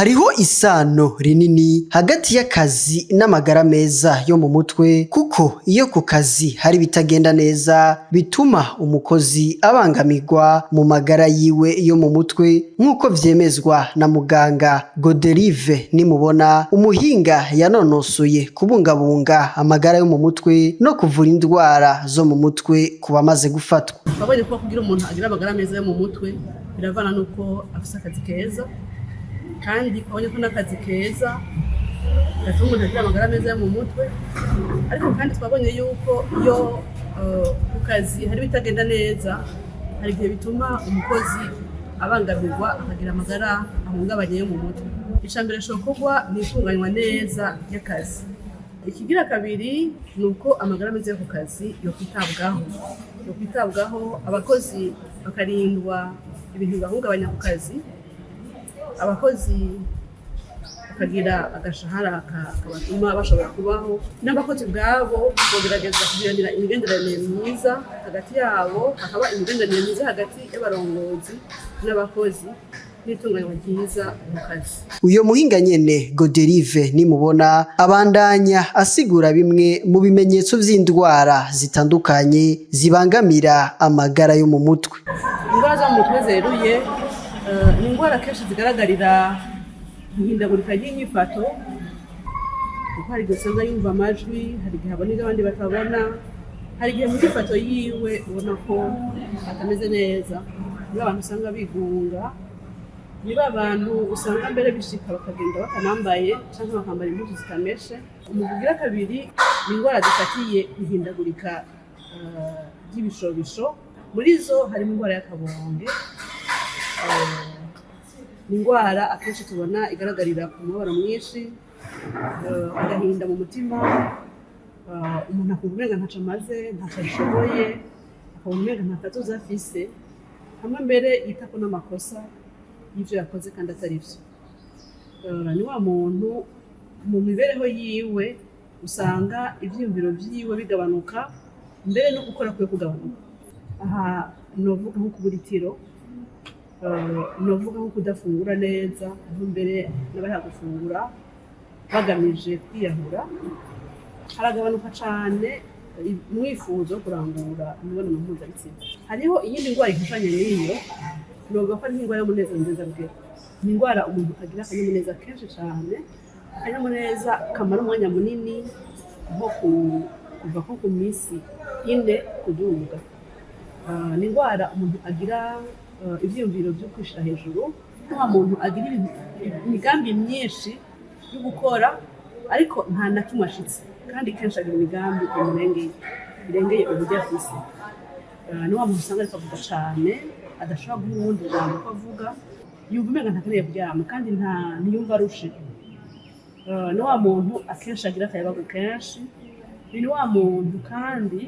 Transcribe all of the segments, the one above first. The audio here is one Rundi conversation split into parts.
Hariho isano rinini hagati y'akazi n'amagara meza yo mu mutwe, kuko iyo ku kazi hari ibitagenda neza bituma umukozi abangamirwa mu magara yiwe yo mu mutwe, nk'uko vyemezwa na muganga Goderive Nimubona, umuhinga yanonosoye kubungabunga amagara yo mu mutwe no kuvura indwara zo mu mutwe ku bamaze gufatwa. Twabonye ko kugira umuntu agira amagara meza yo mu mutwe biravana n'uko afise akazi keza, kandi twabonye ko n'akazi keza gatuma umuntu agira amagara meza yo mu mutwe. Ariko kandi twabonye yuko iyo ku kazi hari ibitagenda neza, hari igihe bituma umukozi abangamirwa, akagira amagara ahungabanye yo mu mutwe. Ica mbere cokorwa ni itunganywa neza ry'akazi. Ikigira kabiri ni uko amagara meza yo ku kazi yokwitabwaho, abakozi bakarindwa ibintu bibahungabanya ku kazi, abakozi bakagira agashahara kabatuma bashobora kubaho, n'abakozi ubwabo bogerageza kugiranira imigenderanire myiza hagati yabo, hakaba imigenderanire myiza hagati y'abarongozi n'abakozi n'itunganywa ryiza mu kazi. Uyo muhinga nyene Goderive Nimubona abandanya asigura bimwe mu bimenyetso vy'indwara zitandukanye zibangamira amagara yo mu mutwe. Indwara zo mu mutwe zeruye ni indwara kenshi zigaragarira mu ihindagurika ry'inyifato, kuko hari igihe usanga yumva amajwi, hari igihe abona ibyo abandi batabona, hari igihe mu nyifato yiwe ubona ko atameze neza. Niba abantu usanga bigunga, niba abantu usanga mbere bishika bakagenda batanambaye canke bakambara impuzu zitameshe. Umugwi ugira kabiri ni indwara zifatiye ihindagurika ry'ibishobisho. Muri zo harimo indwara y'akabonge. Ni indwara akenshi tubona igaragarira ku mubabaro mwinshi, agahinda mu mutima, umuntu akumva umenga ntaco amaze, ntaco ashoboye, akabona umenga nta kazoza afise, hamwe mbere yitako n'amakosa y'ivyo yakoze kandi atari vyo. Ni wa muntu mu mibereho yiwe usanga ivyiyumviro vyiwe bigabanuka, mbere no gukora kwiwe kugabanuka. Aha novuga nko kubura itiro, novuga nko kudafungura neza, aho mbere n'abariha gufungura bagamije kwiyahura. Haragabanuka cane umwifuzo wo kurangura imibonano mpuzabitsina. Hariho iyindi ndwara ifashanya n'iyo, novuga ko ari nk'indwara y'umunezero ndenzarugero. Ni indwara umuntu agira akanyamuneza kenshi cane, akanyamuneza kamara umwanya munini, nko kuva nko ku minsi 4 kuduga. Ni indwara umuntu agira ivyiyumviro vyo kwishira hejuru, wa muntu agira imigambi myinshi yo gukora ariko nta na kimwe ashitse, kandi kenshi agira imigambi imurengeye, irengeye uburyo afise. Ni wa muntu usanga ariko avuga cane, adashobora guha uwundi ijambo ko avuga, yumva umenga ntakeneye kuryama kandi ntiyumva arushe. Ni wa muntu akenshi agira akayabagu kenshi. Ni wa muntu kandi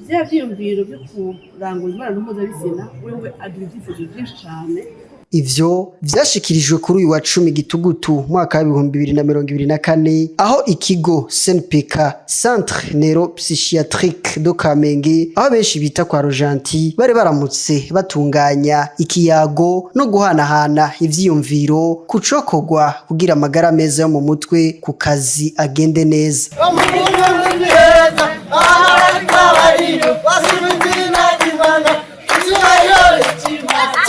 vya vyiyumviro vyo kurangura imibonano mpuzabitsina, wewe agira ivyifuzo vyinshi cane. Ivyo vyashikirijwe kuri uyu wa 10 Gitugutu mwaka wa 2024, aho ikigo CNPK, Centre Neuropsychiatrique de Kamenge, aho benshi bita kwa Rojanti, bari baramutse batunganya ikiyago no guhanahana ivyiyumviro ku cokorwa kugira amagara meza yo mu mutwe ku kazi agende neza.